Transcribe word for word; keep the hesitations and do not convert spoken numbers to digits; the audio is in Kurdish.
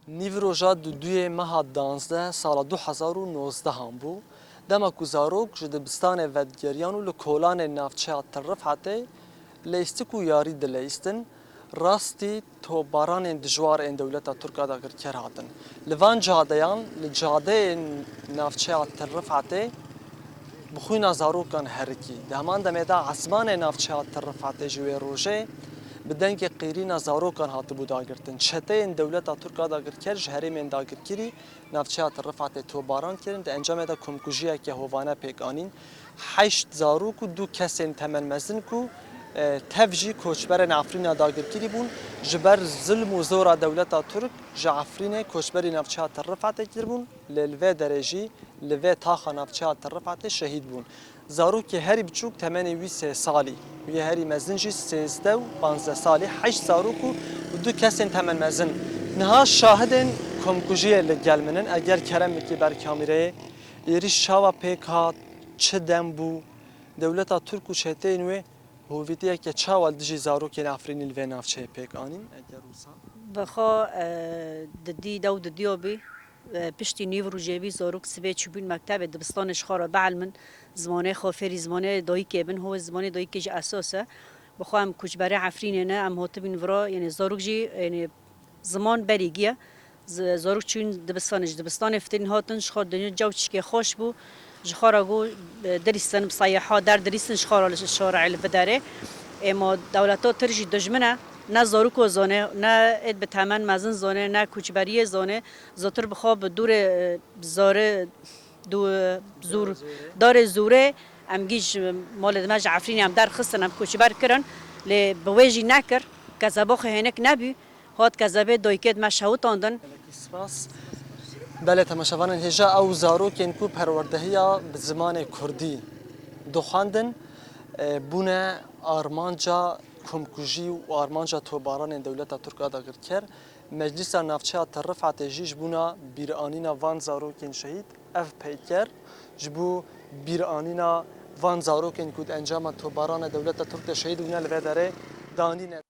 Nîvroja duduyê meha duwazdeh sala du hezar û nozdehan bû, dema ku zarok ji dibistanê vedigeriyan û li kolanên navçeya Til Rifetê leyîstik û yarî dileyîstin, rastî tobaranên dijwar ên dewleta Tirk a dagirker hatin. Li van cadeyan, li cadeyên navçeya Til Rifetê, bi xwîna zarokan herikî. Di heman demê de esmanê navçeya Til Rifetê ji wê rojê bi dengê qîrîna zarokan hatibû dagirtin. Çeteyên dewleta Tirk a dagirker ji herêmên dagirkirî navçeya Til Rifetê tobaran kirin, di encamê de komkujiyeke hovane pêk anîn. Heşt zarok û du kesên temenmezin ku, e, tev jî koçberên Efrîna dagirkirî bûn, ji ber zilm û zora dewleta Tirk ji Efrînê koçberî navçeya Til Rifetê kiribûn, lê li vê derê jî li vê taxa navçeya Til Rifetê şehîd bûn. Zarokê herî biçûk temenê wî sê salî û yê herî mezin jî sêzdeh û panzdeh salî, heşt zarok û du kesên temenmezin. Niha şahidên komkujiyê li gel min in. Eger kerem bikî ber kamîreyê, êrîş çawa pêk hat, çi dem bû, dewleta Tirk û çeteyên wê hovîtiyeke çawa li dijî zarokên Efrînî li vê navçeyê pêk anîn? Eger wisa. Bi xwe, e, didî dew didiyo bî. E, piştî nîv rojê bî, zarok sibê çûbûn mektebê, dibistanê ji xwe re bielmin, zimanê xwe fêrî zimanê dayikê bin, ho zimanê dayikê jî esas e. Bi xwe em koçberê Efrînê ne, em hatibûn vira, yanî zarok jî, yanî ziman berî giye. Z-, zarok çûn dibistanê, ji dibistanê fitirîn hatin, ji xwe dinya caw çikê xweş bû. Ji xwe re got, e, dilîstin, bi seyaha der dilîstin, ji xwe re li şarê li biderê. Êma dewleta Tirk jî dijmin e. Ne zaroko zane, ne êd bi temen mezin zane, ne koçberiyê zane. Zotir bi xwe bi dûrê, e, zarê dû, e, zûr, darê zûrê, em gî ji malê me ji Efrînê em derxistin, em koçber kirin. Lê bi wê jî nekir. Kezeba xwe hênik nebû. Hat kezebê dayikê me şewitandin. Gelekî spas. Belê, temaşevanên hêja, ew zarokên ku perwerdehiya bi zimanê kurdî dixwendin, e, bûne armanca komkujî û armanca tobaranên dewleta Tirk a dagirker. Meclîsa Navçeya Til Rifetê jî ji bona bîranîna van zarokên şehîd ev peyker ji bo bîranîna van zarokên ku di encama tobarana dewleta Tirk de şehîd bûne li vê derê danîne.